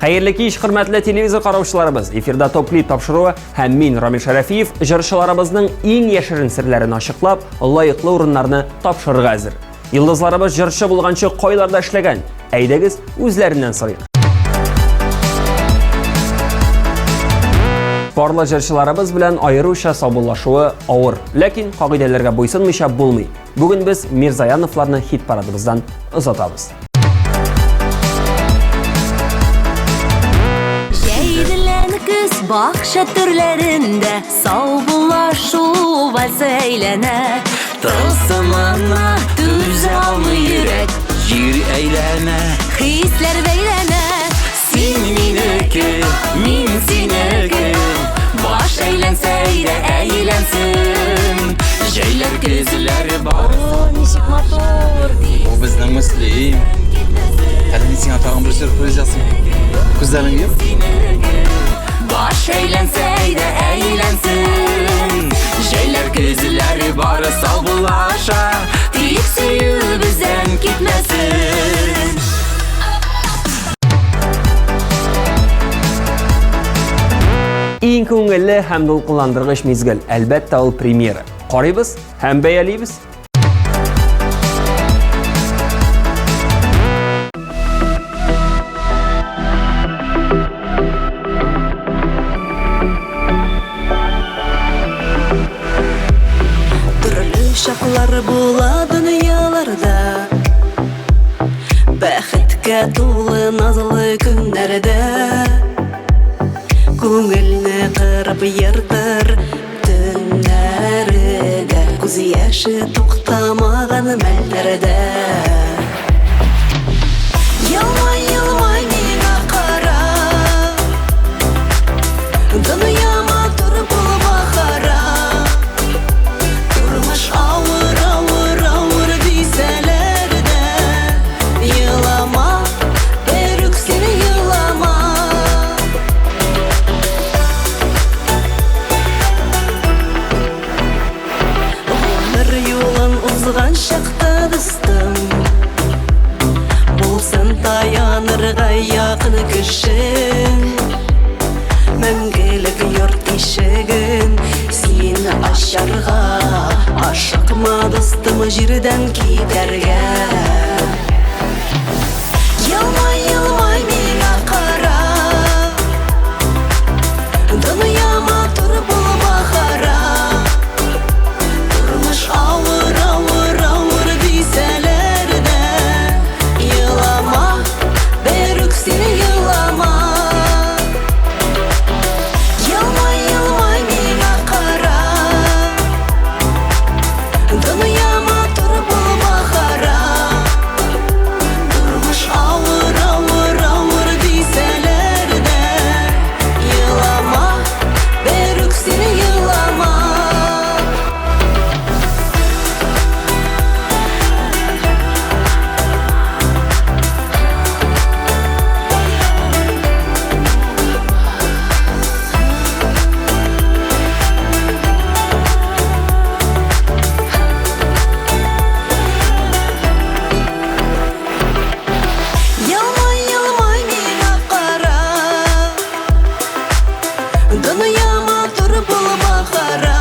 Хәерле кич, хөрмәтле телевизор караучыларыбыз. Эфирда Топ клип тапшыруы һәм мин, Рамил Шәрәфиев, җырчыларыбызның иң яшерен серләрен ачыклап, лаеклы урыннарны тапшырырга әзер. Йолдызларыбыз җырчы булганчы кайларда эшләгән? Әйдәгез, үзләреннән сорыйк. Парлы җырчыларыбыз белән аеруча саубуллашуы авыр, ләкин кагыйдәләргә буйсынмыйча булмый. Бүген без Мирзаяновларны хит парадыбыздан озатабыз. Җәй белән көз бакча түрләрендә Саубуллашу вальсы әйләнә. Тылсымына түзә алмый йөрәк, Җир әйләнә, Хисләр бәйләнә. Син минеке, мин синеке. Баш әйләнсә әйдә әйләнсен. Җәйләр, көзләр бар. О, ничек матур! Бу безнең Мөслим. Әле мин сиңа тагын бер сюрприз ясыйм. Күзләреңне йом. Баш әйләнсә әйдә әйләнсен. Җәйләр, көзләр бар саубуллаша. Тик сөю бездән китмәсен. Иң күңелле һәм дулкынландыргыч мизгел, әлбәттә, ул премьера. Карыйбыз һәм бәялибез. Төрле чаклар була дөньяларда. Бәхеткә тулы назлы көннәрдә Күңелне кырып ертыр төннәре дә Күз яше туктамаган мәлләрдә Елмай, елмай миңа кара Дөнья матур булып ахара Тормыш авыр, авыр, авыр дисәләр дә, Елама, берүк син елама. Гомер юлын узган чакта, дустым, Булсын таянырга якын кешең. Мәңгелек йорт ишеген син ачарга Ашыкма, дустым, җирдән китәргә. Елмай, елмай миңа кара, Дөнья матур булып ахара. Тормыш авыр, авыр, авыр дисәләр дә, Елама, берүк син елама. Елмай, елмай миңа кара, Дөнья матур булып ахара. Тормыш авыр, авыр, авыр дисәләр дә, Елама, берүк син елама. Елмай, елмай миңа кара, Дөнья матур булып ахара.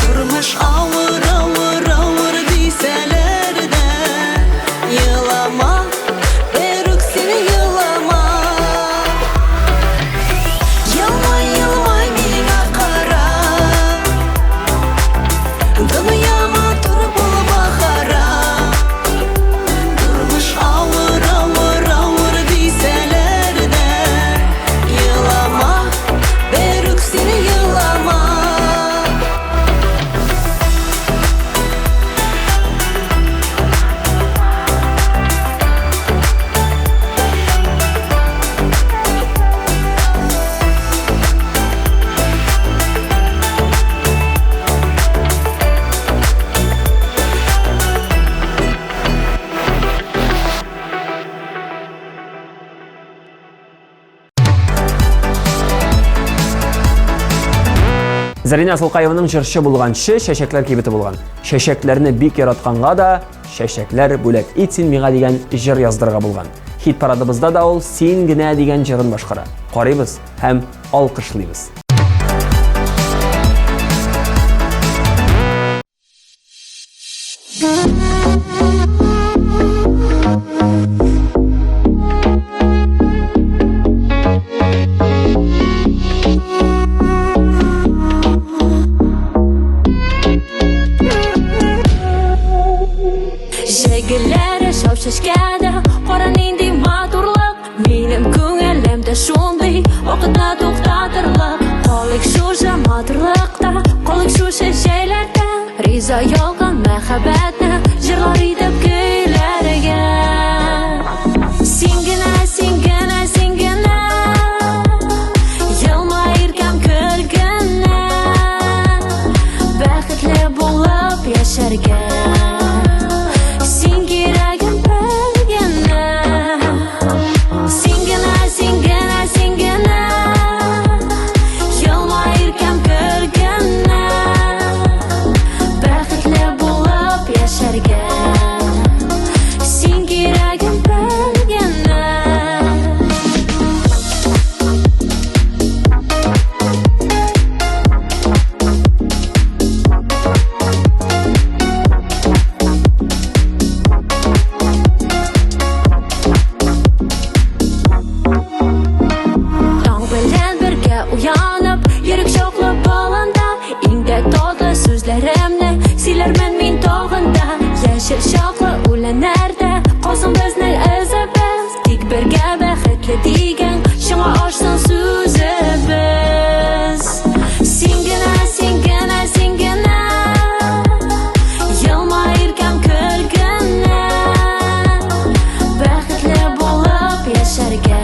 Тормыш авыр, авыр, авыр дисәләр дә, Елама, берүк син елама. Елмай, елмай миңа кара, Дөнья матур булып ахара. Тормыш авыр, авыр, авыр дисәләр дә, Елама, берүк син елама. Зәринә Асылкаеваның җырчы булганчы чәчәкләр кибете булган. Чәчәкләрне бик яратканга да чәчәкләр бүләк ит син миңа дигән җыр яздырырга булган. Хит парадыбызда да ул Син генә дигән җырын башкара. Карыйбыз һәм алкышлыйбыз. Җәйгеләре шау чәчкәдә, кара нинди матурлык. Минем күңелем дә шундый, вакытны туктатырлык. Калыйк шушы матурлыкта, калыйк шушы җәйләрдә. Риза ялган мәхәббәтне җырлар итеп көйләргә. Син генә, син генә, син генә, елмай иркәм көл генә, бәхетле булып яшәргә. Син кирәгем бер генә. Син генә, син генә, син генә, елмай иркәм көл генә, бәхетле булып яшәргә. Син кирәгем бер генә. Таң белән бергә уянып, йөрәк чаклы баланда, иңдә татлы сүзләремне сөйләрмен мин тагын да. Яшел чаклы үләннәрдә калсын безнең эзебез, тик бергә бәхетле дигән чыңа ашсын сүзебез. Син генә, син генә, син генә, елмай иркәм көл генә, бәхетле булып яшәргә.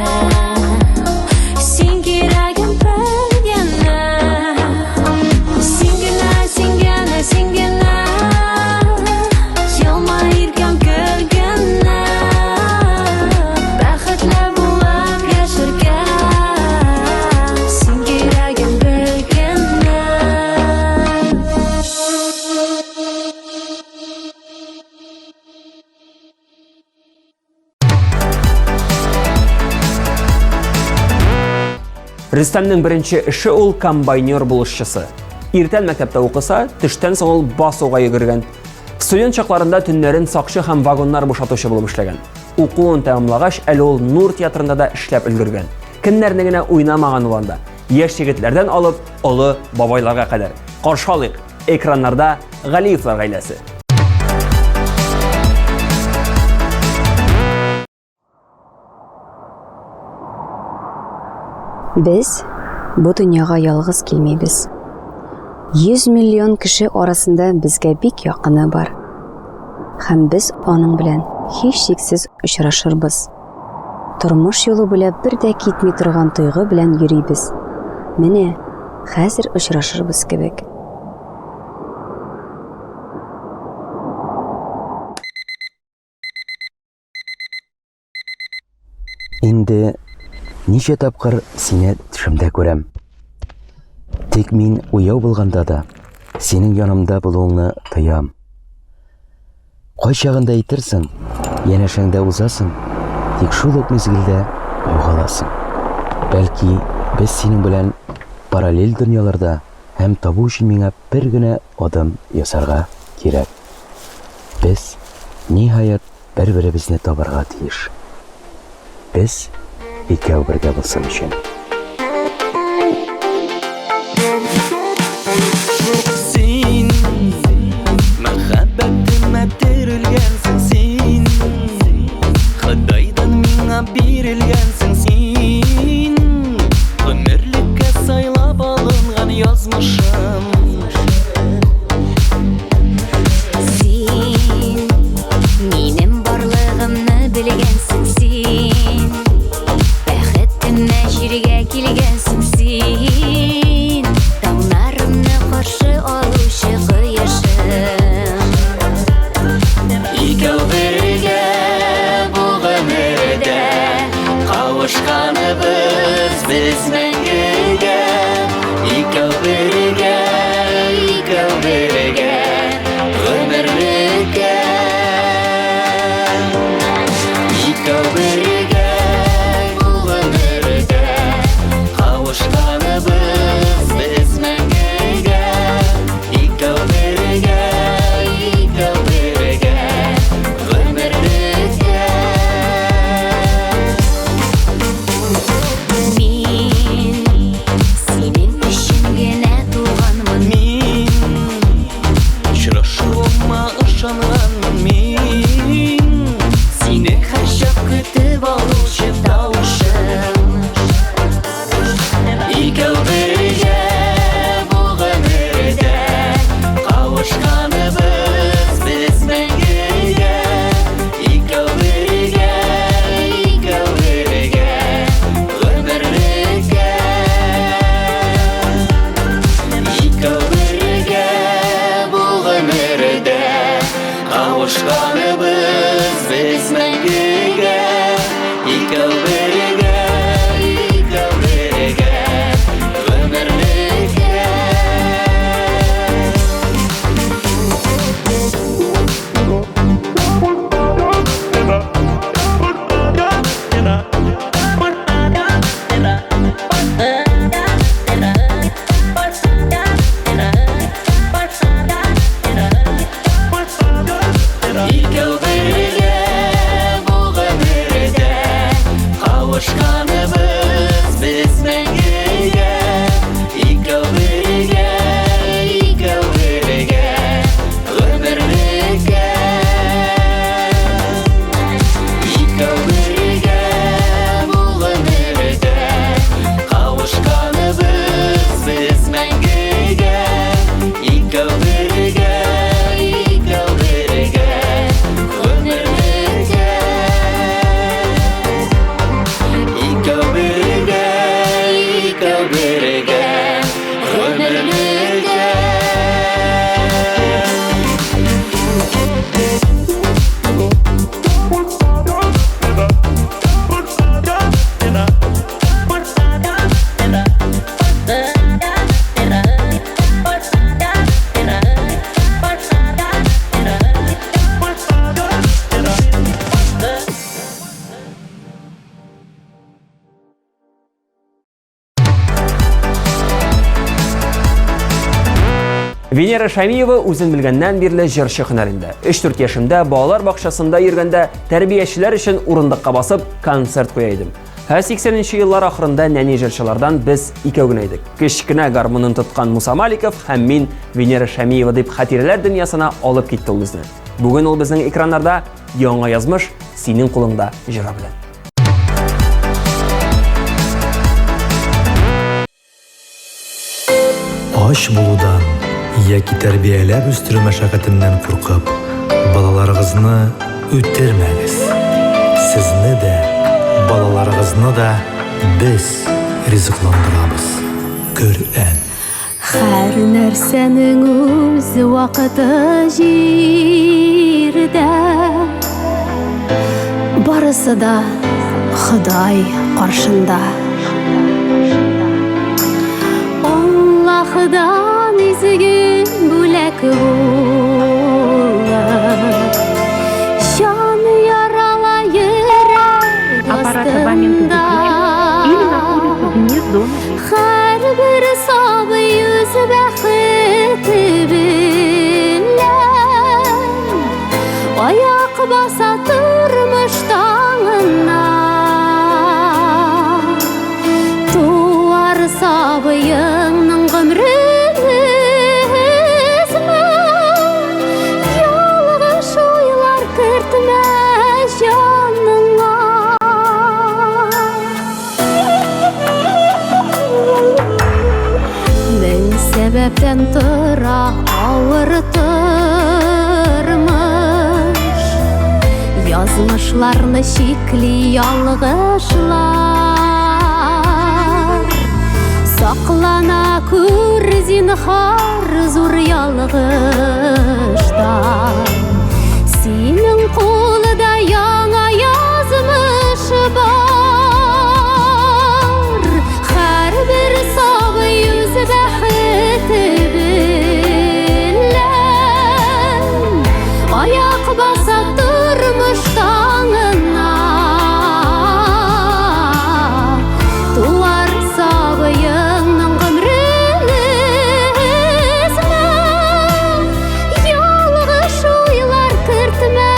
Син кирәгем бер генә. Син генә, син генә, син генә, елмай иркәм көл генә, бәхетле булып яшәргә. Син кирәгем бер генә. Рөстәмнең беренче эше ул комбайнер булышчысы. Иртән мәктәптә укыса, төштән соң ул басуга йөгергән. Студент чакларында төннәрен сакчы һәм вагоннар бушатучы булып эшләгән. Укуын тәмамлагач, әле ул Нур театрында да эшләп өлгергән. Кемнәрне генә уйнамаган ул анда. Яшь егетләрдән алып, олы бабайларга кадәр. Каршы алыйк, экраннарда Галиевлар гаиләсе. Без бу дөньяга ялгыз килмибез. 100 миллион кеше арасында безгә бик якыны бар. Һәм без аның белән һичшиксез очрашырбыз. Тормыш юлы буйлап бер дә китми торган тойгы белән йөрибез. Менә хәзер очрашырбыз кебек. Инде ничә тапкыр сине төшемдә күрәм. Тик мин уяу булганда да синең янымда булуыңны тоям. Кайчагында әйтерсең, янәшәңдә узасың, тик шул ук мизгелдә югаласың. Бәлки, без синең белән параллель дөньяларда һәм табу өчен миңа бер генә адым ясарга кирәк. Без, ниһаять, бер-беребезне табарга тиеш. Без икәү бергә булсын өчен. Син мәхәббәтемә терелгәнсең син Ходайдан миңа бирелгәнсең син Гомерлеккә сайлап алынган язмышым Син минем барлыгымны белгәнсең син Бәхетемә җиргә килгәнсең син Таңнарымны каршы алучы кояшым Икәү бергә бу гомердә Кавышканыбыз без мәңгегә Икәү бергә, икәү бергә Гомерлеккә Икәү бергә. Икәү бергә бу гомердә Кавышканыбыз без мәңгегә Икәү бергә, икәү бергә Гомерлеккә Икәү бергә бу гомердә Кавышканыбыз без мәңгегә Икәү бергә, икәү бергә Гомерлеккә Икәү бергә бу гомердә Кавышканыбыз без мәңгегә Икәү бергә, икәү бергә Гомерлеккә Икәү бергә бу гомердә Кавышканыбыз без мәңгегә Икәү бергә, икәү бергә Гомерлеккә Икәү бергә, икәү бергә Гомерлеккә Венера Шамиева үзен белгәннән бирле җырчы һөнәрендә. 3-4 яшемдә балалар бакчасында йөргәндә тәрбиячеләр өчен урындыкка басып концерт куя идем. Ә 80 еллар ахырында нәни җырчылардан без икәү генә идек. Кечкенә гармунын тоткан Муса Маликов һәм мин Венера Шамиева дип хатирәләр дөньясына алып китте ул безне. Бүген ул безнең экраннарда Яңа язмыш синең кулыңда җыры белән. Ач булудан яки тәрбияләп үстерү мәшәкатеннән куркып, балаларыгызны үтермәгез. Сезне дә, балаларыгызны да без ризыкландырабыз. Коръән. Һәр нәрсәнең үз вакыты җирдә. Барысы да Ходай каршында. Аллаһыдан изге бүләк булыр. Җан ярала йөрәк Аппарат абонента астында. выключен или находится вне зоны Һәрбер сабый үз бәхете белән Аяк баса тормыш таңына. Туар сабыеңның гомрен өзмә, Ялгыш уйлар кертмә җаныңа. Мең сәбәптән тора авыр тормыш, Язмышларны чикли ялгышлар. Саклана күр зинһар зур ялгыштан. Синең кулда яңа язмыш бар. Һәрбер сабый үз бәхете белән Аяк баса тормыш таңына. Туар сабыеңның гомрен өзмә, Ялгыш уйлар кертмә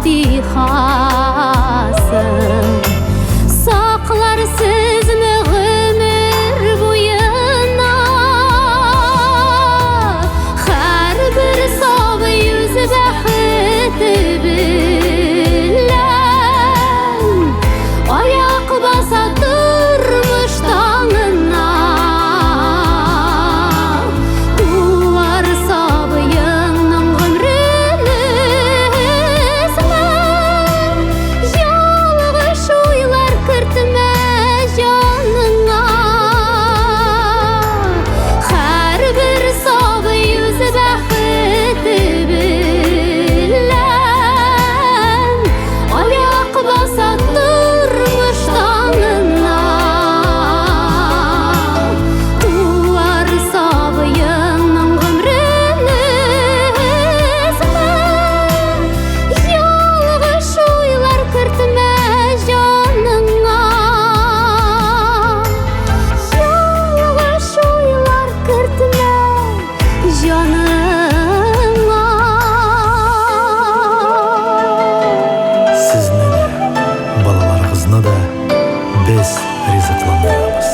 фатихасы. Саклар сезне гомер буена. Һәрбер сабый үз бәхете белән аяк баса тормыш таңына. Туар сабыеңның гомрен өзмә, ялгыш уйлар кертмә җаныңа. Һәрбер сабый үз бәхете белән аяк баса тормыш таңына. Туар сабыеңның гомрен өзмә, ялгыш уйлар кертмә җаныңа. Ялгыш уйлар кертмә җаныңа. Сезне дә, балаларыгызны да без ризыкландырабыз.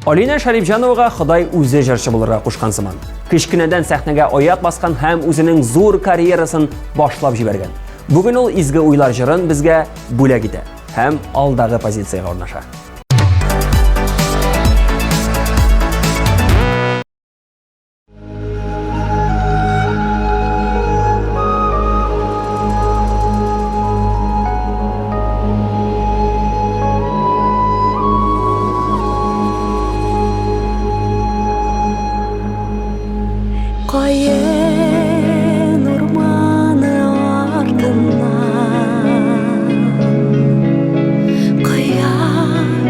Алина Шәрипҗановага Ходай үзе җырчы булырга кушкан сыман. Кечкенәдән сәхнәгә аяк баскан һәм үзенең зур карьерасын башлап җибәргән. Бүген ул Изге уйлар җырын безгә бүләк итә һәм алдагы позициягә урнаша. Каен урманы артыннан кояш.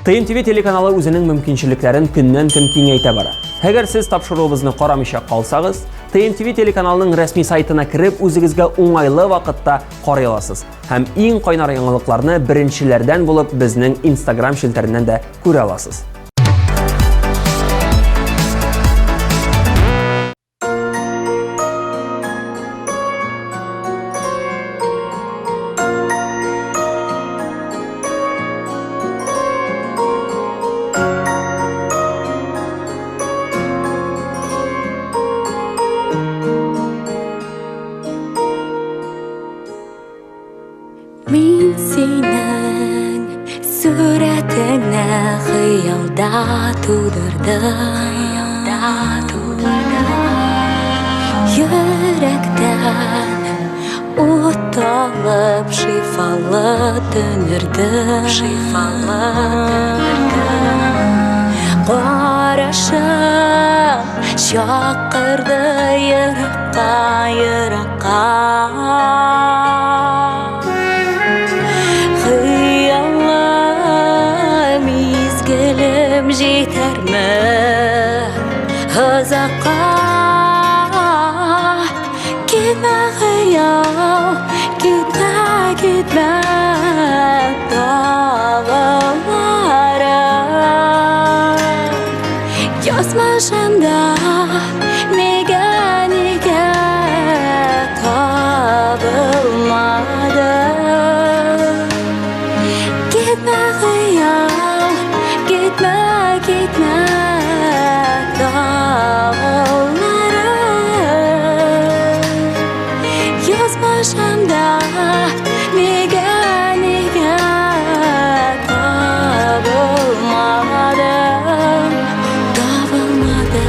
ТНТВ телеканалы үзенең мөмкинчелекләрен көннән-көн киңәйтә бара. Әгәр сез тапшыруыбызны карамыйча калсагыз, ТНТВ телеканалының рәсми сайтына кереп, үзегезгә уңайлы вакытта карый аласыз. Һәм иң кайнар яңалыкларны беренчеләрдән булып безнең Instagram челтәреннән дә күрә аласыз. Мин синең сурәтеңне хыялда тудырдым. Йөрәктән ут алып шифалы төнердем. Шифалы төнердем. Карашым чакырды еракка, еракка. Хыялы мизгелем җитәрме озакка? Китмә, хыял, китмә, китмә, тагыларым. Язмышымда нигә, нигә табылмады? Китмә, хыял, китмә, китмә, тагыларым. Язмышымда нигә, нигә табылмады? Табылмады.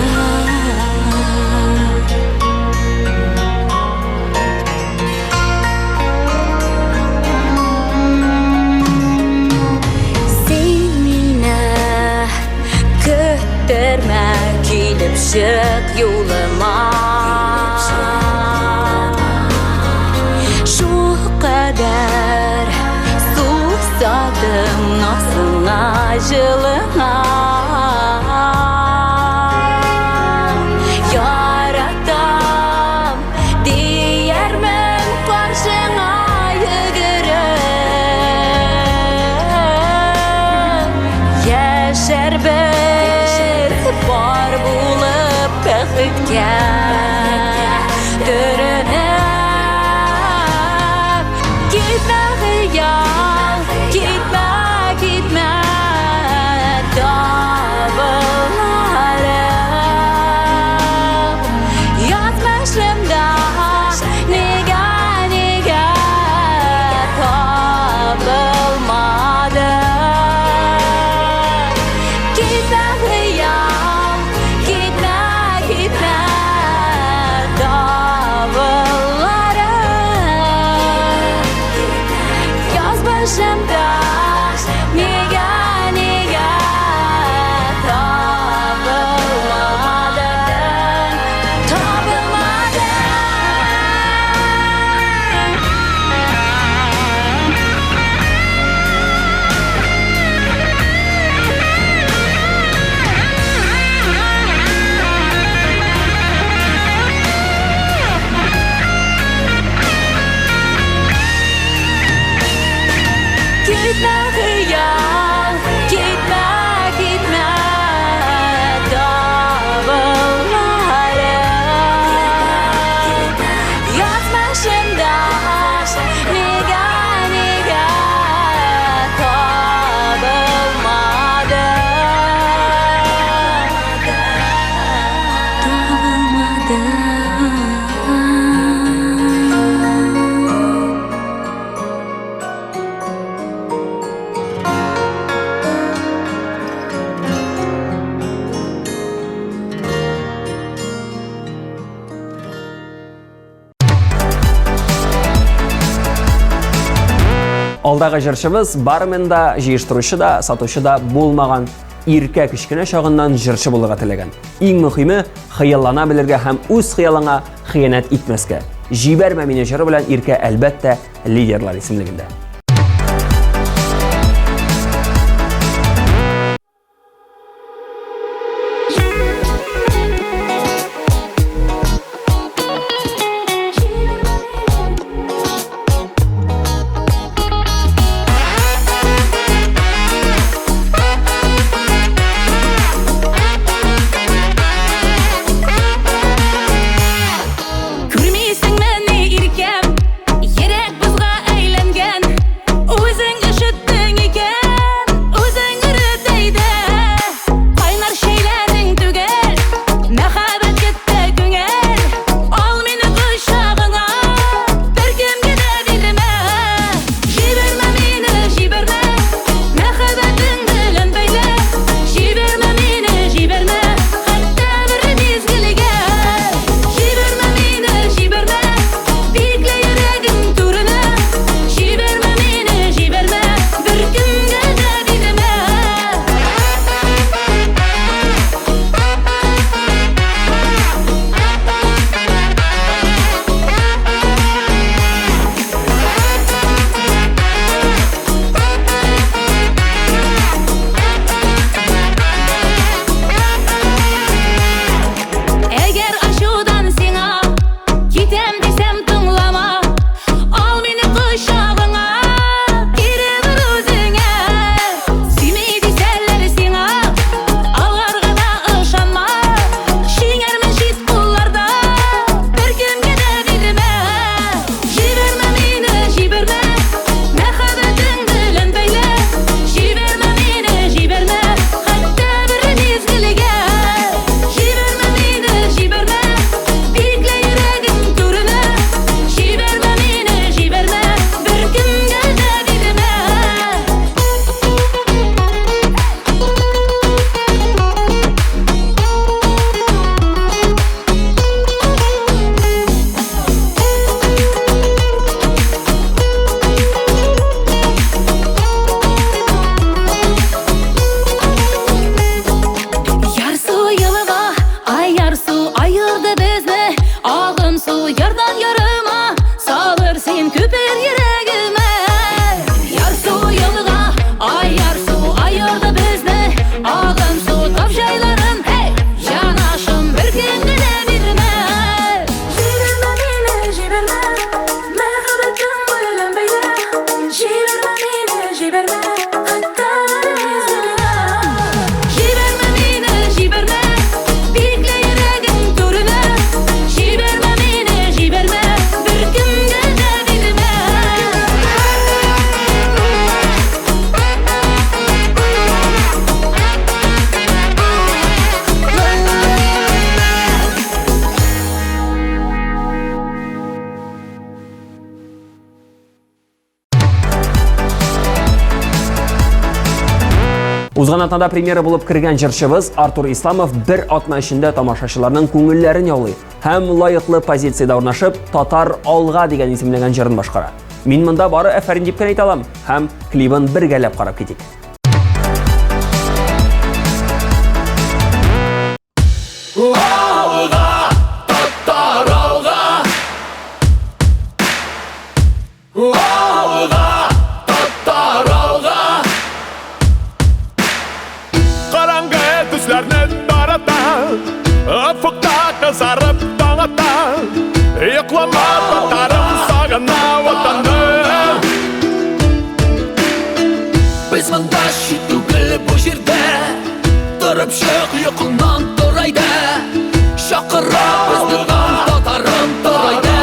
Син мине көттермә, килеп чык юлыма. Шул кадәр сусадым назыңа, җылыңа. Яратам диярмен каршыңа йөгереп. Яшәрбез бар булып бәхеткә төренеп. Китмә, хыял, китмә, китмә, табыларым. Язмышымда нигә, нигә табылмады? Китмә, хыял, китмә, китмә, табыларым. Язмышымда нигә, нигә табылмады? Табылмады. Китмә, хыял, китмә, китмә, табыларым. Язмышымда нигә, нигә табылмады? Табылмады. Алдагы җырчыбыз бармен да, җыештыручы да, сатучы да булмаган. Иркә кечкенә чагыннан җырчы булырга теләгән. Иң мөхиме, хыяллана белергә һәм үз хыялыңа хыянәт итмәскә. Җибәрмә мине җыры белән Иркә, әлбәттә, лидерлар исемлегендә. Агын су тап җайларын, һей, җанашым, бер көнгә дә бирмә. Җибәрмә мине, җибәрмә, мәхәббәтем белән бәйлә. Җибәрмә мине, җибәрмә, хәтта мизгелгә. Җибәрмә мине, җибәрмә, бикле йөрәгең түренә. Җибәрмә мине, җибәрмә, бер кемгә дә бирмә. Узган атнада премьера булып кергән җырчыбыз Артур Исламов бер атна эчендә тамашачыларның күңелләрен яулый һәм лаеклы позициядә урнашып Татар алга дигән исемләнгән җырын башкара. Мин монда бары әфәрин дип кенә әйтә алам һәм клибын бергәләп карап китик. Алга, татар алга! Алга, татар алга! Караңгы төсләрне тарата, Офыкта кызарып таң ата. Йоклама, татарым, сагына ватаным. Без монда чит түгел бу җирдә. Торып чык йокыңнан, тор әйдә. Чакыра безне таң, татарым, тор әйдә.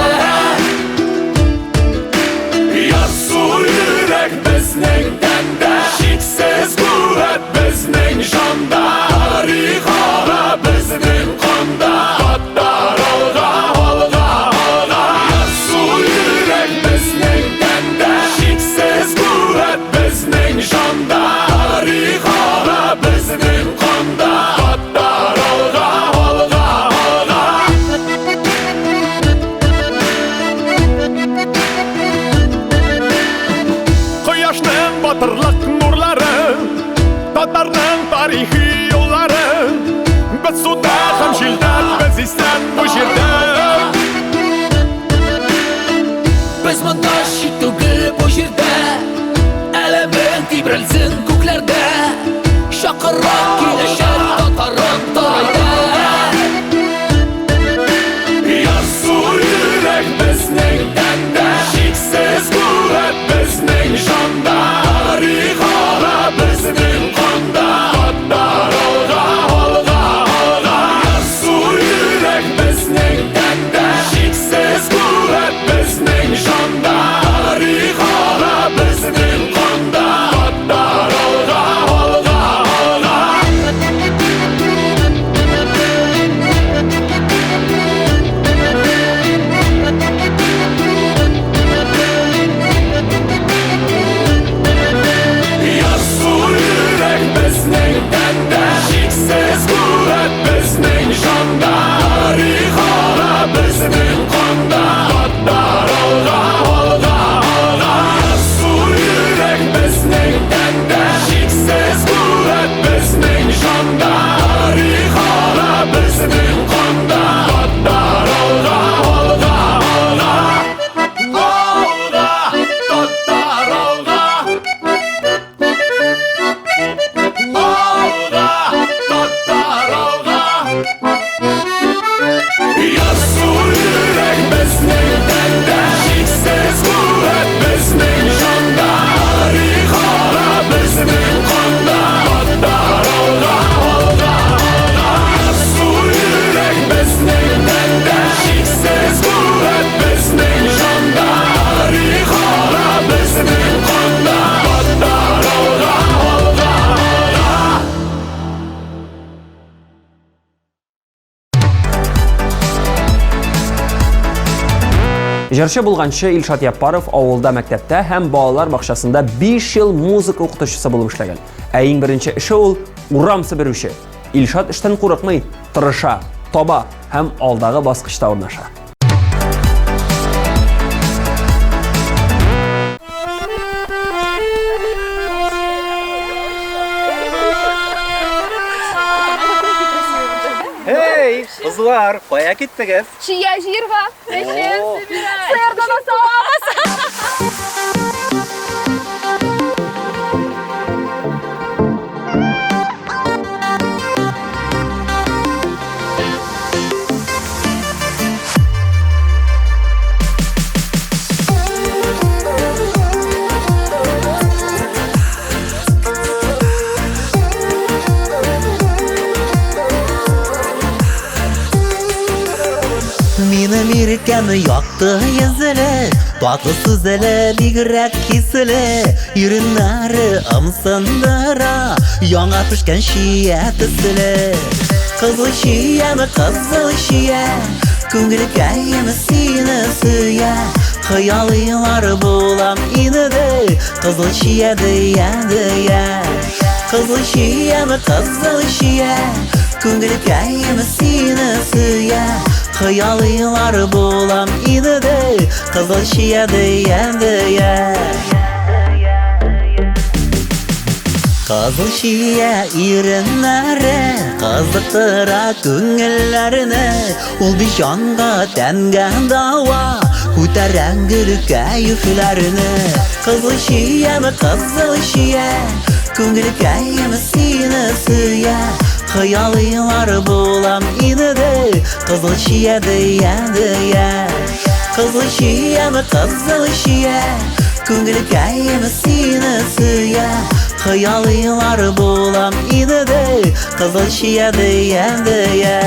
Ярсу йөрәк безнең тәндә, Чиксез куәт безнең җанда. Тарих ага безнең канда. Татар алга, алга, алга. Ярсу йөрәк безнең тәндә, Чиксез куәт безнең җанда. Тарих ага безнең канда. Татар алга, алга, алга. Кояшның батырлык нурлары, Татарның тарихи юллары. Без суда һәм җилдә, без исән бу җирдә. Без монда чит түгел бу җирдә. Әләмең тибрәлсен күкләрдә. Чакыра киләчәк, татарым, тор әйдә. Ярсу йөрәк безнең тәндә, Чиксез куәт безнең җанда. Тарих ага безнең канда. Татар алга, алга, алга. Ярсу йөрәк безнең тәндә, Чиксез куәт безнең җанда. Тарих ага безнең канда. Татар алга, алга, алга. Ярсу йөрәк безнең тәндә, Чиксез куәт безнең җанда. Тарих ага безнең канда. Татар алга, алга, алга. Ярсу йөрәк безнең тәндә, Чиксез куәт безнең җанда. Тарих ага безнең канда. Татар алга, алга, алга. Алга, татар алга! Алга, татар алга! Ярсу йөрәк безнең тәндә, Чиксез куәт безнең җанда. Тарих ага безнең канда. Татар алга, алга, алга. Ярсу йөрәк безнең тәндә, Чиксез куәт безнең җанда. Тарих ага безнең канда. Татар алга, алга, алга. Җырчы булганчы Илшат Яппаров авылда мәктәптә һәм балалар бакчасында 5 ел музыка укытучысы булып эшләгән. Ә иң беренче эше ул урам себерүче. Илшат эштән курыкмый, тырыша, таба һәм алдагы баскычта урнаша. Эй, кызлар, кая киттегез? Чия җыярга. Сыердан да савабыз. Иркәм якты йөзле, татлы сүзле, бигрәк хисле, иреннәре ымсындыра, яңа пешкән чия төсле. Кызыл чиям, кызыл чия, күңелкәем сине сөя, хыялыйлар булам инде, кызыл чия дия дия. Кызыл чиям, кызыл чия, күңелкәем сине сөя, хыялыйлар булам инде, кызыл чия дия дия. Кызыл чия иреннәре кызыктыра күңелләрне, ул бит җанга, тәнгә дава, күтәрә гөл кәефләрне. Кызыл чиям, кызыл чия, күңелкәем сине сөя, хыялыйлар булам инде, кызыл чия дия дия. Кызыл чиям, кызыл чия, күңелкәем сине сөя, хыялыйлар булам инде, кызыл чия дия дия.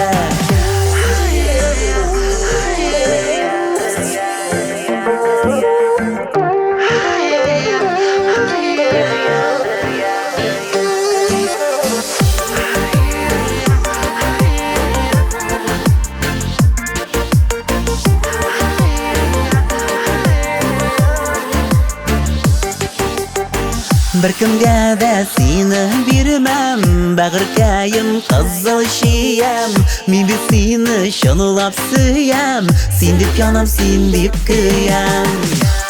Беркемгә дә сине бирмәм, бәгырькәем, кызыл чиям. Мин бит сине чынлап сөям, син дип янам, син дип көям.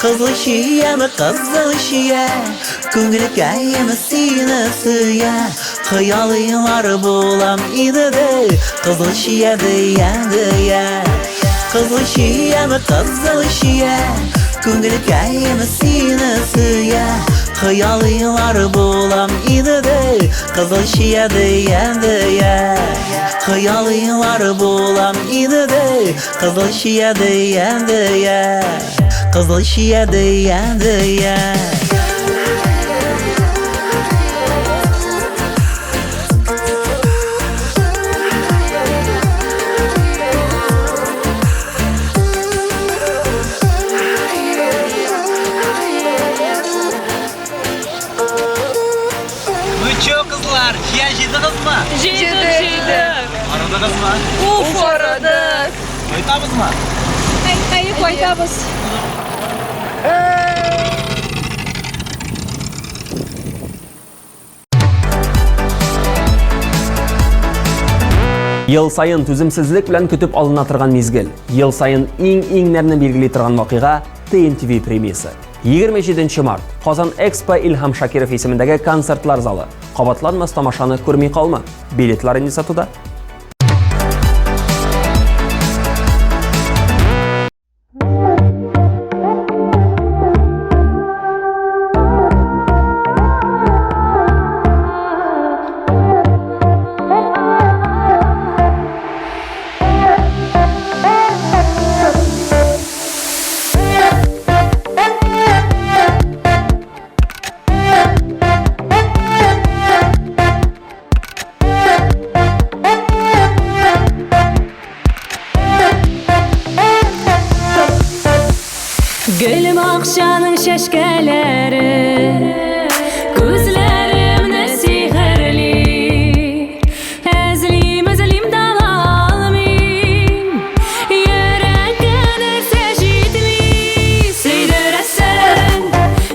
Кызыл чиям, кызыл чия, күңелкәем сине сөя, хыялыйлар булам инде, кызыл чия дия дия. Кызыл чиям, кызыл чия, күңелкәем сине сөя, хыялыйлар булам инде, кызыл чия дия дия. Хыялыйлар булам инде, кызыл чия дия дия. Кызыл чия дия дия. Ну чё, кызлар, чия җыйдыгызмы? Җыйдык, җыйдык. Арыдыгызмы? Уф, арыдык. Кайтабызмы? Әй, кайтабыз. Ел саен түземсезлек белән көтеп алына торган мизгел, ел саен иң-иңнәрне билгели торган вакыйга TMTV премиясе. 27 март, Казан Экспо Илһам Шакиров исемендәге концертлар залы. Кабатланмас тамашаны күрми калма. Билетлар инде сатуда. Гөл бакчаның чәчкәләре Күзләремне сихерли. Эзлим, эзлим, таба алмыйм. Йөрәккә нәрсә җитми. Сөйдерәсең,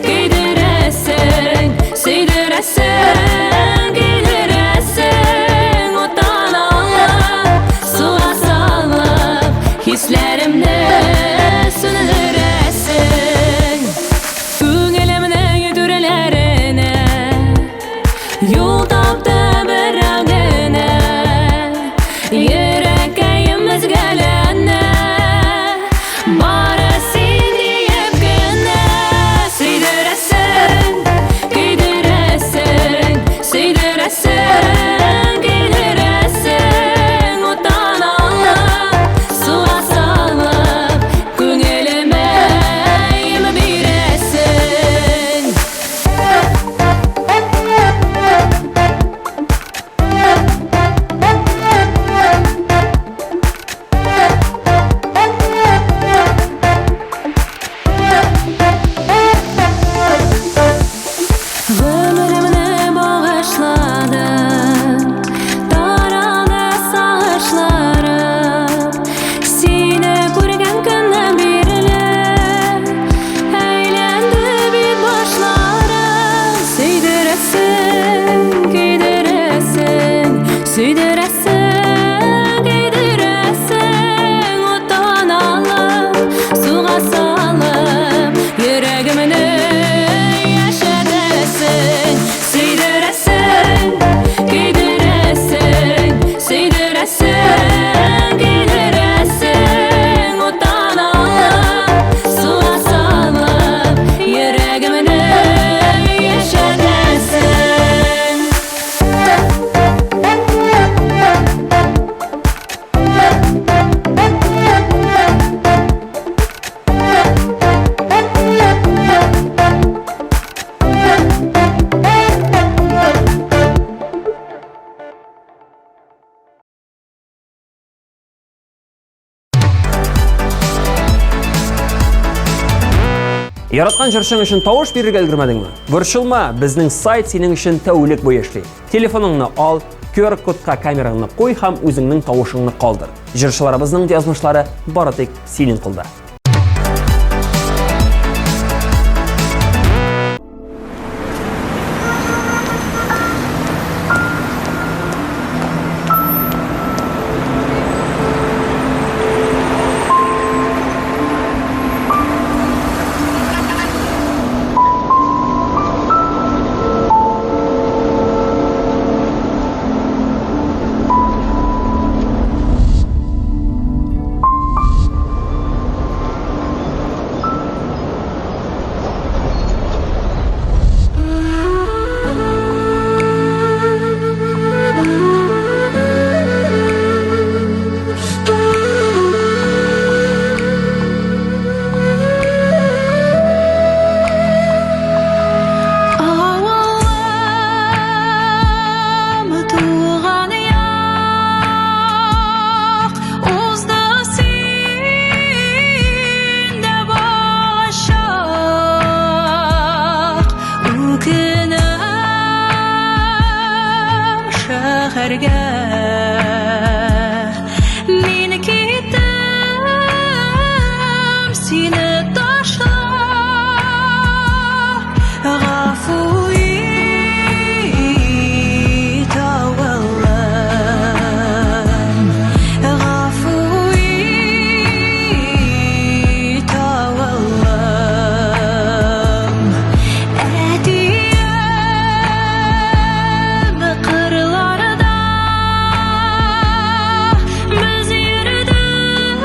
көйдерәсең, сөйдерәсең, көйдерәсең. Уттан алып, суга салып, хисләремне сүндерәсең. Күңелемнең түрләренә юл тапты берәү генә. Йөрәккәем өзгәләнә, бары син диеп кенә. Сөйдерәсең, көйдерәсең, сөйдерәсең, көйдерәсең. Уттан алып, суга салып, күңелемә им бирәсең. Сөйдерәсең, көйдерәсең, уттан алып, суга салып, йөрәгемне яшәтәсең. Сөйдерәсең, көйдерәсең, сөйдерәсең, көйдерәсең, уттан алып, суга салып, йөрәгемне яшәтәсең. Яраткан җырчың өчен тавыш бирергә өлгермәдеңме? Борчылма, безнең сайт синең өчен тәүлек буе эшли. Телефоныңны ал, QR-кодка камераңны куй һәм үзеңнең тавышыңны калдыр. Җырчыларыбызның язмышлары бары тик синең кулда. Авылым, туган як, узды синдә балачак. Үкенәм шәһәргә. Мин киттем сине ташлап. Гафу ит, авылым. Гафу ит, авылым. Әтием кырларда без йөрдек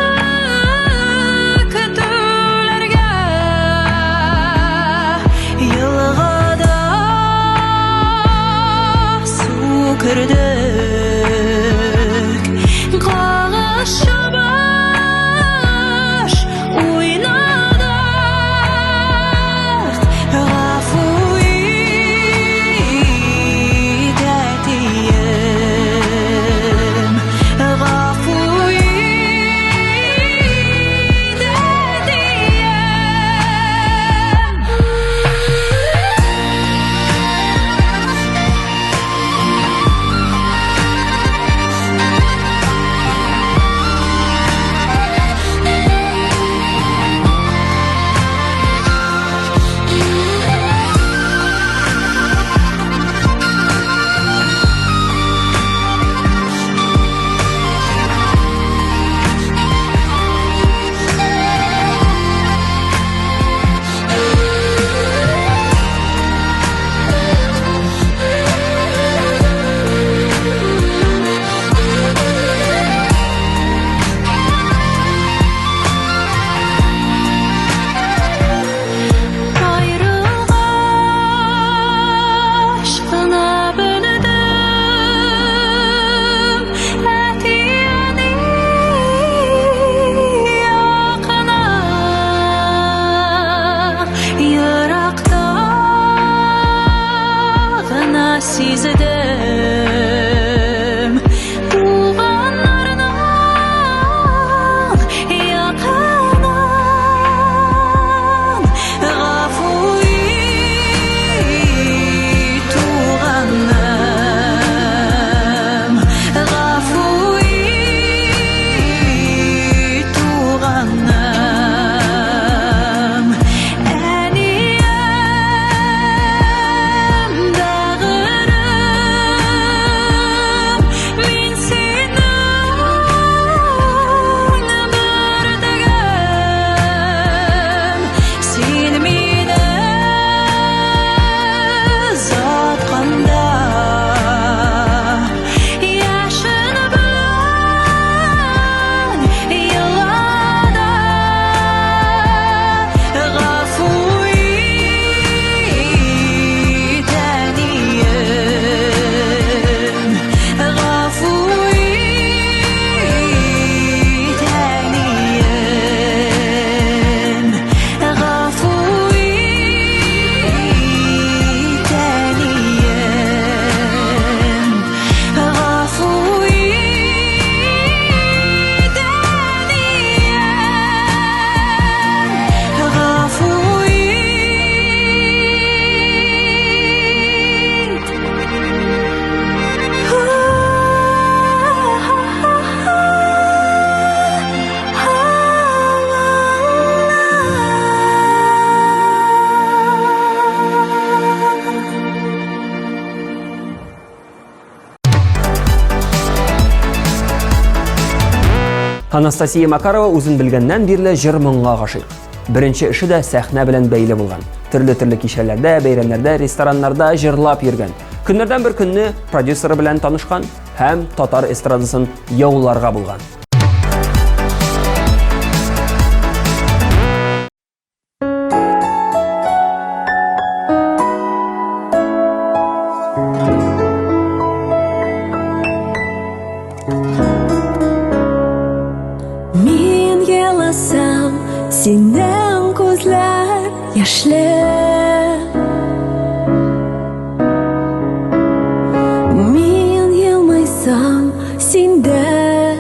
көтүләргә. Елгада су кердек, кагыш-шабаш уйнадык. Гафу ит, әтием, гафу ит, әтием. Анастасия Макарова үзен белгәннән бирле җыр-моңга гашыйк. Беренче эше дә сәхнә белән бәйле булган. Төрле-төрле кичәләрдә, бәйрәмнәрдә, рестораннарда җырлап йөргән. Көннәрдән бер көнне продюсеры белән танышкан һәм татар эстрадасын яуларга булган. Мин еласам, синең күзләр яшьле. Мин елмайсам, син дә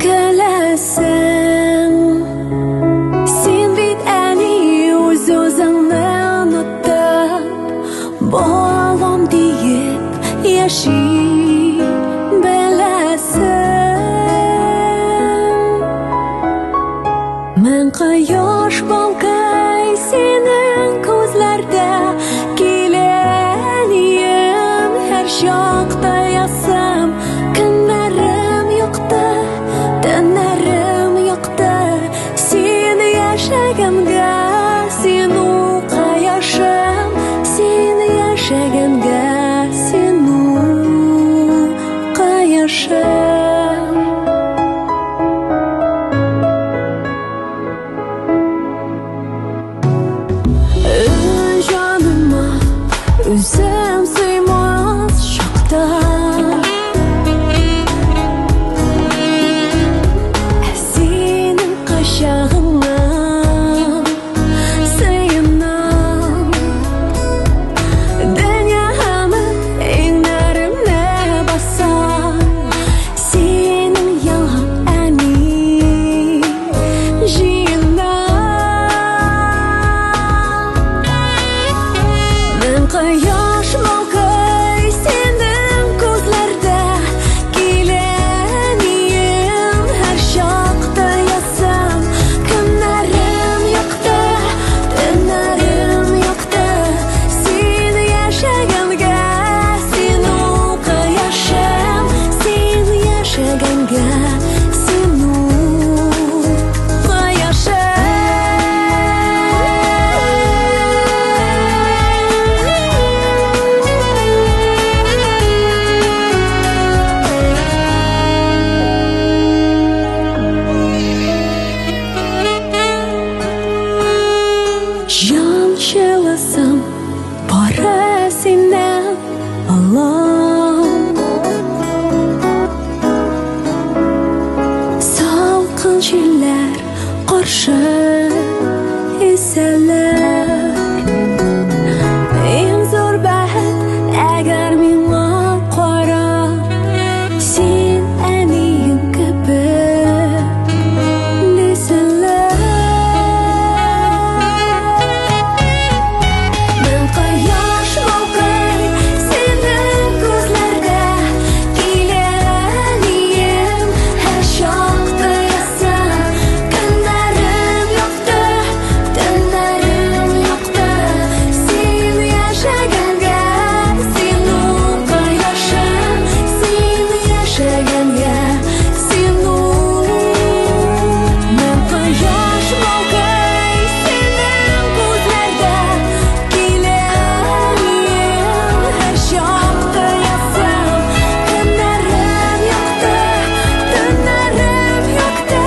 көләсең. Син бит әни үз-үзеңне онытып, балам диеп яши беләсең. Мең кояш балкый синең күзләрдә, килә әнием һәр чакта ясам, көннәрем якты, төннәрем якты. Син яшәгәнгә, син ул кояшым, син яшәгәнгә, син ул кояшым. Үз җаныма үзем сыймас чакта Ә синең кочагыңа сыенам. Дөньямы иңнәремне басам, синең янга әни җыенам. Мең кояш балкый синең күзләрдә, килә әнием һәр чакта язсам, көннәрем якты, төннәрем якты. Син яшәгәнгә, син ул кояшым, син яшәгәнгә, син ул кояшым. Җан җылысым бары синнән алам. Салкын җилләр каршы исәләр. Иң зур бәхет, әгәр миңа карап, син әниең кебек дисәләр. Мең кояш балкый синең күзләрдә, килә әнием һәр чакта язсам, көннәрем якты, төннәрем якты. Син яшәгәнгә, син ул кояшым, син яшәгәнгә, син ул мең кояш балкый синең күзләрдә, килә әнием һәр чакта язсам, көннәрем якты, төннәрем якты.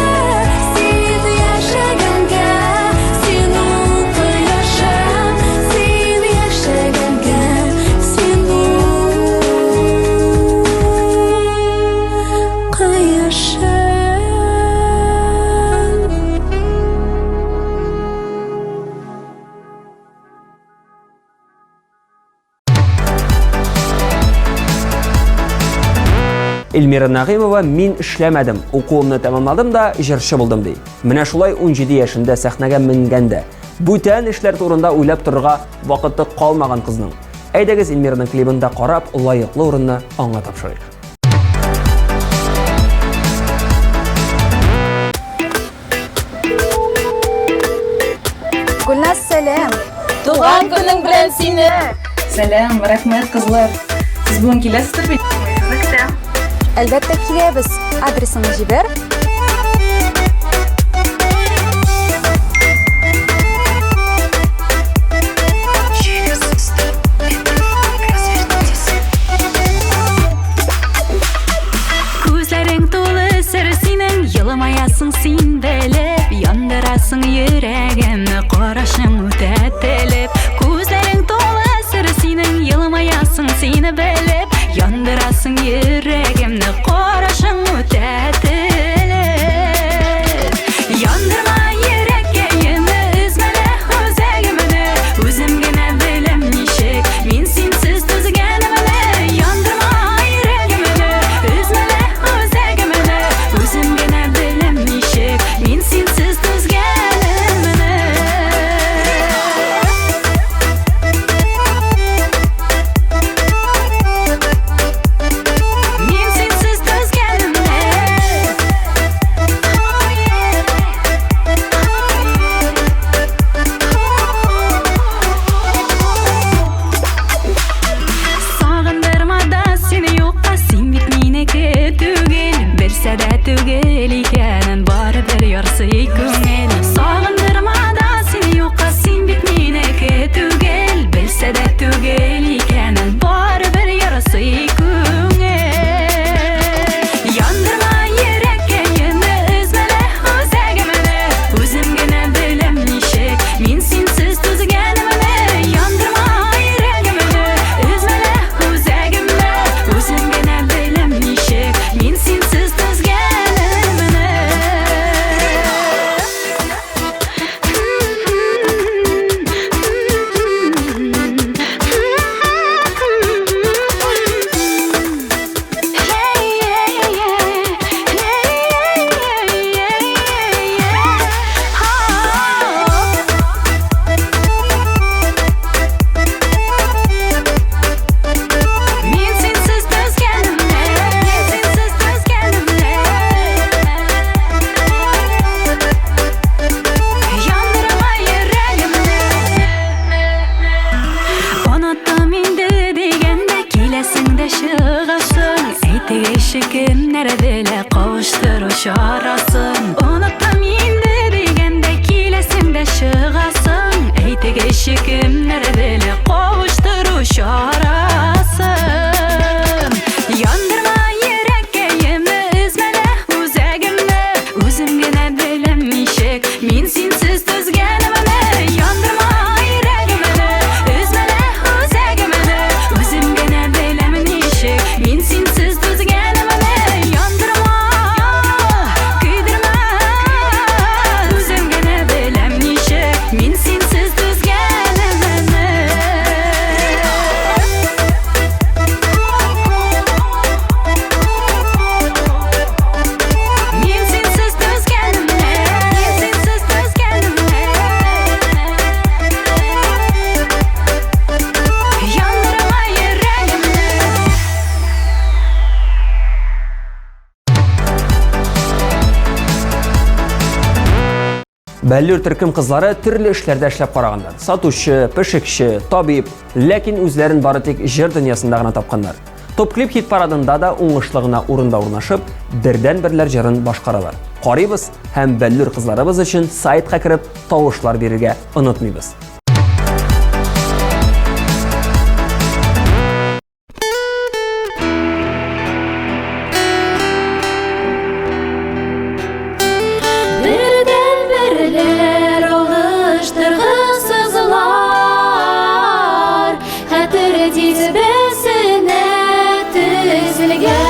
Син яшәгәнгә, син ул кояшым, син яшәгәнгә, син ул кояшым. Эльмира Нәгыймова мин эшләмәдем, укуымны тәмамладым да җырчы булдым ди. Менә шулай 17 яшендә сәхнәгә менгән дә. Бүтән эшләр турында уйлап торырга вакыты калмаган кызның. Әйдәгез Эльмираның клибын да карап, лаеклы урынны аңа тапшырыйк. Гөлназ, сәлам! Туган көнең белән сине! Сәлам, рәхмәт, кызлар. Сез бүген киләсездер бит? Сезне көтәм. Әлбәттә киләбез. Адресыңны җибәр. Елмаясың син белеп, яндырасың йөрәгемне, карашың үтә телеп. Күзләрең тулы сер синең, елмаясың син белеп, яндырасың йөрәгемне, карашың үтә телеп. Яндырма йөрәккәемне, өзмәле үзәгемне, үзем генә беләм ничек, мин синсез түзгәнемне. Яндырма йөрәгемне, өзмәле үзәгемне, үзем генә беләм ничек, мин синсез түзгәнемне. Мин синсез түзгәнемне. Сагындырма да сине юкка, син бит минеке түгел. Белсә дә түгел икәнен, барыбер ярсый күңел. Сагындырма да сине юкка, син бит минеке түгел. Белсә дә түгел икәнен, барыбер ярсый күңел. Яндырма йөрәккәемне, өзмәле үзәгемне, үзем генә беләм ничек, мин синсез түзгәнемне. Яндырма йөрәгемне, өзмәле үзәгемне, үзем генә беләм ничек, мин синсез түзгәнемне. Мин синсез түзгәнемне, мин синсез түзгәнемне. Яндырма йөрәгемне. Оныттым инде дигәндә киләсең дә чыгасың. Әйтегезче кемнәр белә кавыштыру чарасын. Оныттым инде дигәндә киләсең дә чыгасың. Әйтегезче кемнәр белә кавыштыру чарасын. Яндырма йөрәккәемне, өзмәле үзәгемне, үзем генә беләм ничек, мин синсез түзгәнемне. Яндырма йөрәгемне, өзмәле үзәгемне, үзем генә беләм ничек, мин синсез түзгәнемне. Яндырма, көйдермә, үзем генә беләм ничек, мин синсез түзгәнемне. Мин синсез түзгәнемне, мин синсез түзгәнемне. Яндырма йөрәгемне. Бәллүр төркем кызлары төрле эшләрдә эшләп караганнар. Сатучы, пешекче, табиб, ләкин үзләрен бары тик җыр дөньясында гына тапканнар. Топ-клип хит парадында да уңышлы гына урында урнашып, бердән-берләр җырын башкаралар. Карыйбыз һәм бәллүр кызларыбыз өчен сайтка кереп тавышлар бирергә онытмыйбыз. Бердән-берләр алыштыргысызлар, хәтер дисбесенә төзелгән.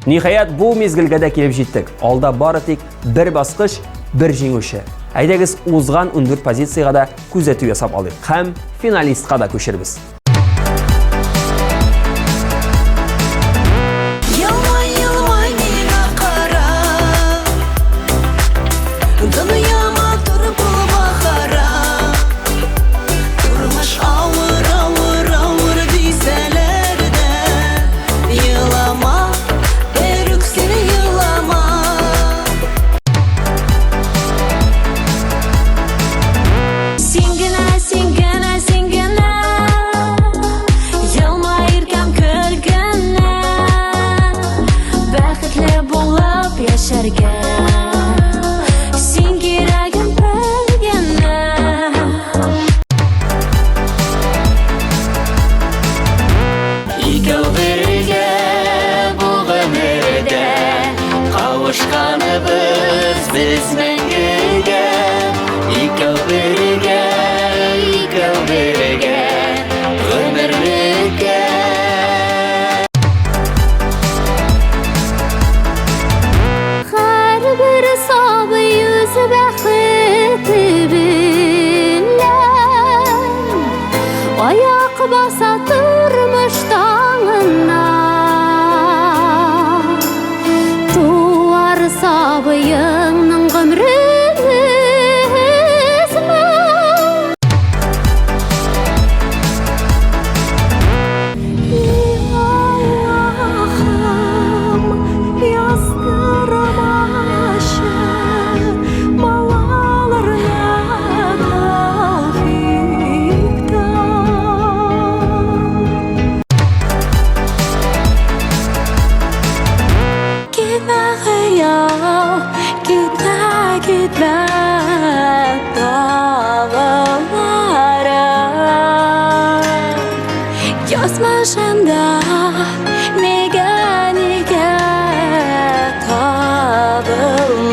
Ниһаять, бу мизгелгә дә килеп җиттек. Алда бары тик бер баскыч, бер җиңүче. Әйдәгез, узган 14 позициягә дә күзәтү ясап алыйк һәм финалистка да күчербез. Елмай, елмай миңа кара. Дөнья матур булма харап. Тормыш авыр, авыр, авыр дисәләр дә, Елама, берүк син елама. Син генә, син генә, син генә Елмай иркәм көл генә Бәхетле булып яшәргә Син кирәгем бер генә. Икәү бергә бу гомердә Кавышканыбыз без мәңгегә. Икәү бергә, икәү бергә гомерлеккә. Һәрбер сабый үз бәхете белән Аяк баса тормыш таңына. Туар сабыеңның гомрен өзмә. Аллаһым, яздырмачы балаларына тәүфыйк Китмә хыял, китмә, китмә тагыларым. Язмышымда нигә, нигә табылмады.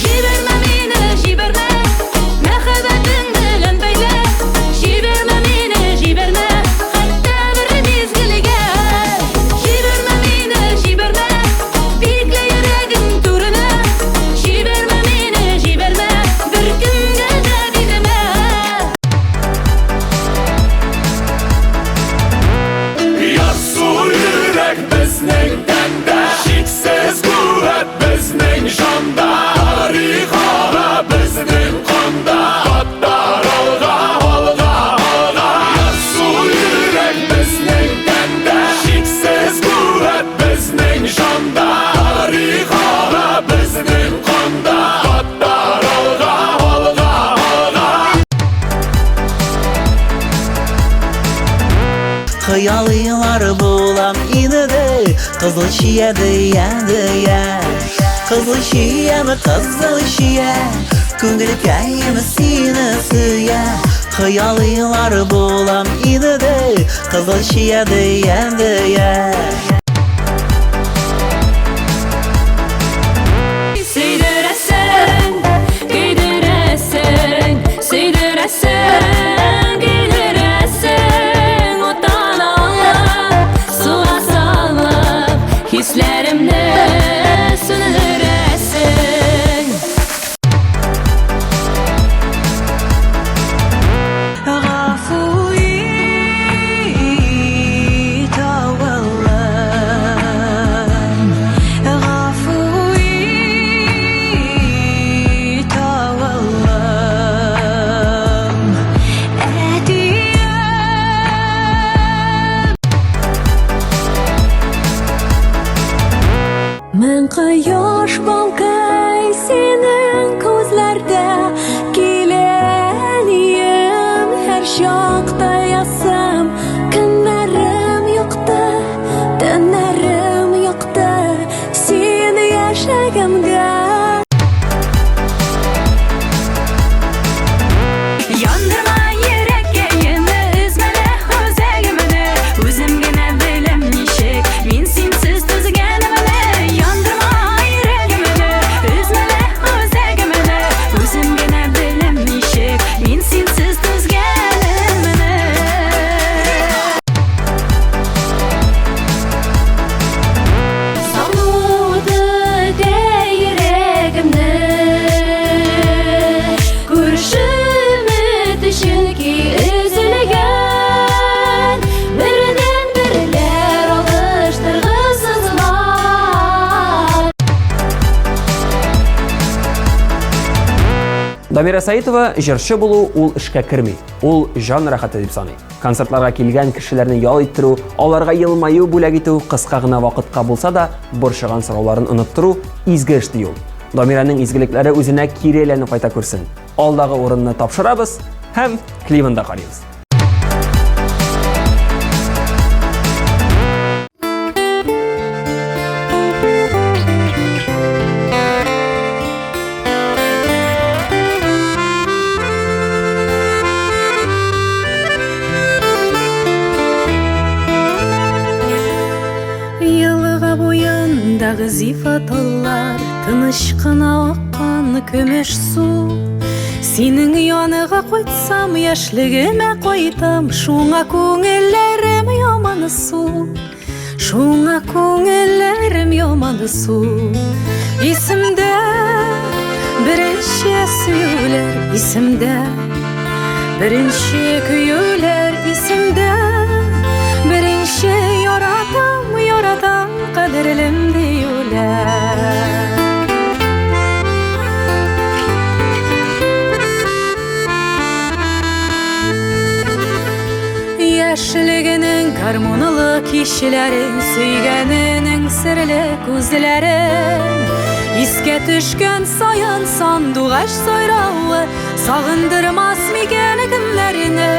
Җибәрмә мине, җибәрмә, мәхәббәтең белән бәйлә. Җибәрмә мине, җибәрмә, хәтта бер мизгелгә. Җибәрмә мине, җибәрмә, биклә йөрәгең түренә. Җибәрмә мине, җибәрмә, беркемгә дә бирмә. Ярсу йөрәк безнең тәндә, Чиксез куәт безнең җанда. Тарих ага безнең канда, Татар алга, алга, алга. Ярсу йөрәк безнең тәндә, Чиксез куәт безнең җанда. Тарих ага безнең канда, Татар алга, алга, алга. Хыялыйлар булам инде, Кызыл чия дия дия. Кызыл чияме, кызыл чия, Күңелкәем сине сөя. Хыялыйлар булам инде, Кызыл чия дия дия. Сөйдерәсең, көйдерәсең, сөйдерәсең, көйдерәсең, уттан алып, суга салып, хисләремне сүндерәсең. Гафу ит, авылым. Дамира Саитова җырчы булу ул эшкә керми, ул җан рәхәте дип саный. Концертларга килгән кешеләрне ял иттерү, аларга елмаю бүләк итү, кыска гына вакытка булса да борчыган сорауларын оныттыру изге эш ди ул. Дамираның изгелекләре үзенә кире әйләнеп кайта күрсен. Алдагы урынны тапшырабыз һәм клибын да карыйбыз. Елга буендагы зифа таллар, тыныч кына аккан көмеш су. Синең яныга кайтсам, яшьлегемә кайтам, шуңа күңелләрем ямансу. Шуңа күңелләрем ямансу. Исемдә беренче сөюләр, исемдә беренче көюләр, исемдә беренче яратам, яратам, кадерлем диюләр. Яшьлегенең гармунлы кичләрен, сөйгәненең серле күзләрен искә төшкән саен сандугач сайравы сагындырмас микән кемнәрне,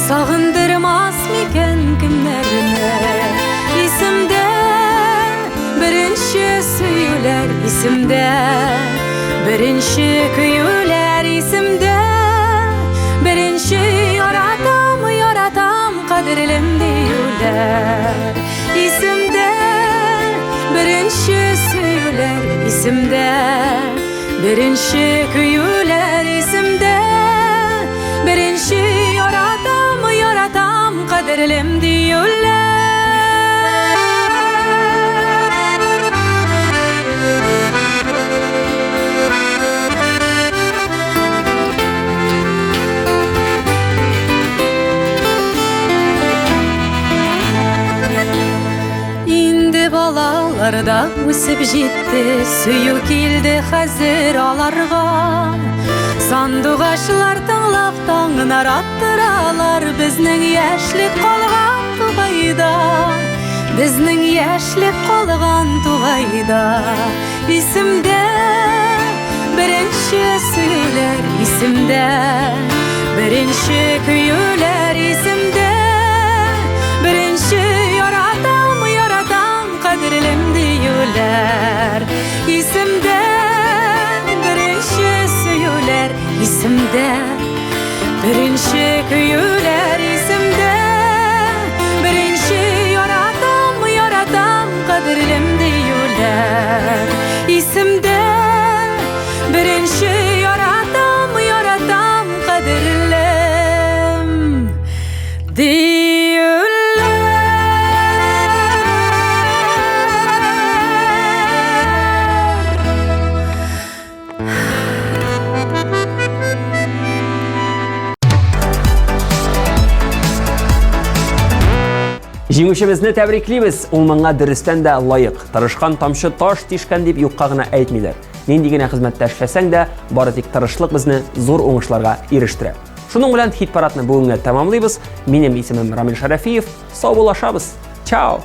сагындырмас микән кемнәрне. Исемдә беренче сөюләр, исемдә беренче көюләр, исемдә беренче яратам, яратам, кадерлем диюләр. Исемдә беренче сөюләр, исемдә беренче көюләр, исемдә беренче яратам, яратам, кадерлем диюләр. Инде балалар да үсеп җитте, сөю килде хәзер аларга. Сандугачлар тыңлап таңнар аттыралар, безнең яшьлек калган тугайда, безнең яшьлек калган тугайда. Исемдә беренче сөюләр, исемдә беренче көюләр, исемдә беренче яратам, яратам, кадерлем диюләр. Исемдә беренче сөюләр, исемдә беренче көюләр, исемдә беренче яратам, яратам, кадерлем диюләр. Исемдә беренче яратам, яратам, кадерлем диюләр. Җиңүчебезне тәбриклибез, ул моңа дөрестән дә лаек. Тырышкан тамчы таш тишкән дип юкка гына әйтмиләр. Нинди генә хезмәттә эшләсәң дә, бары тик тырышлык безне зур уңышларга ирештерә. Шуның белән хит-парадны бүгенгә тәмамлыйбыз. Минем исемем Рамил Шәрәфиев. Саубуллашабыз. Чао!